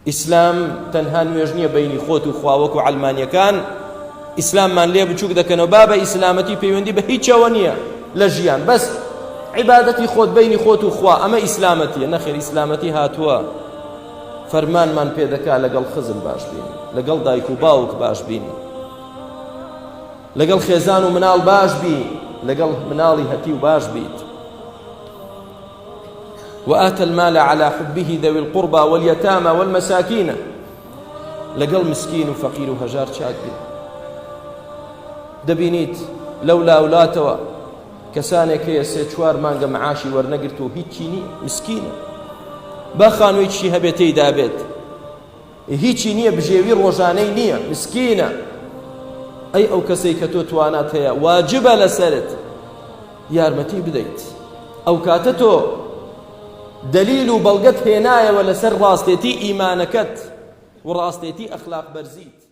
ئیسلام تەنها نوێژ نییە بینی خۆت و خوا وەکو عەلمانیەکان ئیسلاممان لێ بچووک دەکەنەوە با بە ئیسلامەتی پەیوەندی بە هیچەوە نییە لە ژیان بەس عیبادەتی خۆت بینی خۆت و خوا ئەمە ئیسلامەتیە نەخێر ئیسلامەتی هاتووە فەرمانمان پێ دەکا لەگەڵ خزم باش بین لەگەڵ دایک و باوک باش بین لەگەڵ خێزان و مناڵ باش بی لەگەڵ مناڵی هەتیو باش بیت وآتى المال على حبه ذوي القربى واليتامى والمساكين لەگەڵ مسکین و فەقیر و هەژار چاک بی دەبینیت لەو لاولاتەوە کەسانێک هەیە سێ چوار مانگە معاشی وەرنەگرت و هیچی نی مسکینە با خانوویەکی هەبێت تێیدا بێت هیچی نییە بژێوی ڕۆژانەی نییە مسکینە ئەی ئەو کەسەی کە تۆ توانات هەیە واجبە لەسەرت یارمەتی بدەیت ئەو کاتە تۆ دلیل و بەڵگەت هێنایەوە لەسەر ڕاستێتی ئیمانەکەت و ڕاستێتی ئەخلاق بەرزیت.